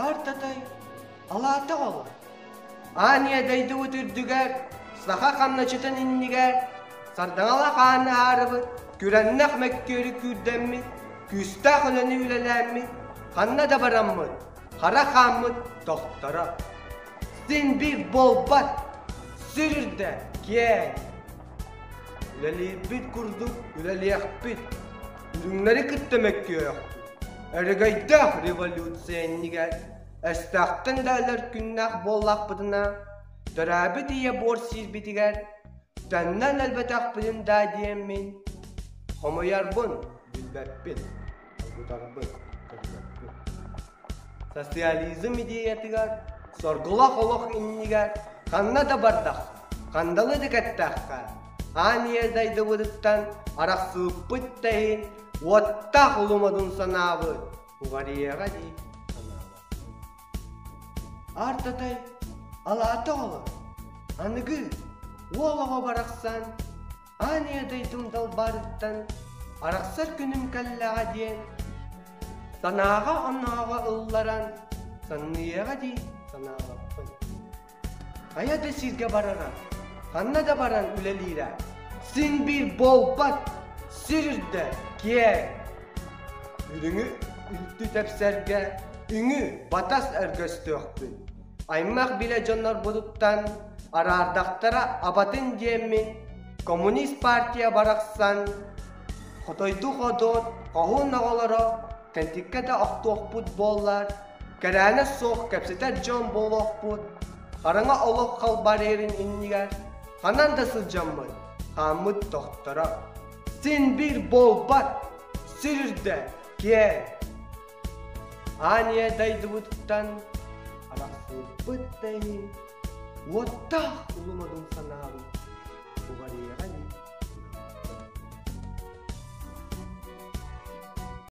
Аар-татай алаата оҕолор. Аан ийэ дойдубут үрдүгэр, саха хамначчытын иннигэр сардаҥалаах ааны аарыбыт, күрэннэх мөккүөрү күүрдэммит, күүстээх үлэни үлэлээммит, ханна да бараммыт, хара хааммыт тохторо. Син биир буолбат, сүр үрдэ киэҥ. Үлэлиирбит курдук үлэлиэхпит, үрүҥнэри кытта мөккүөхпүт. Өрөгөйдөөх революция иннигэр өстөөхтөн да өлөр күннээх буоллахпытына, төрөөбүт ийэ буор сиирбитигэр төннөн өлбөтөхпүнүн даа диэммин, хомуйарбын билбэппин, долгутарбын көрбөппүн. Социализм идеятыгар, соргулах олох иннигэр ханна да бардахха, хандалы да кэттэххэ, аан ийэ дайдыбытыттан арахсыбыппыт да иһин уоттаах улумадын санаабыт уҕарыйыаҕа дии санаабаппын. Аар-татай алаата оҕолор, аныгы уол оҕо барахсан Аан ийэ дойдум далбарыттан арахсар күнүм кэллэҕэ диэн санааҕа-онооҕо ылларан санныйыаҕа дии санаабаппын. Хайа да сиргэ барара, ханна да баран үлэлиирэ син биир буолбат, сир үрдэ киэҥ. Үрүҥү үлтү тэпсэргэ үҥү батас өргөстүөхпүн. Аймах билэ дьоннорбутуттан араардахтара абатын диэммин коммунист партия барахсан хотойду ходуот хоһуун оҕолоро кэнтиккэ да охтуохпут буоллар кэрээнэ суох кэпсэтэр дьон буолуохпут хараҥа олох халбарыырын иннигэр ханан да сылдьаммыт хааммыт тохторо син биир буолбат сир үрдэ киэҥ Аан ийэ дойдубутуттан арахсыбыппыт да иһин уоттаах улумадын санаабыт уҕарыйара дии.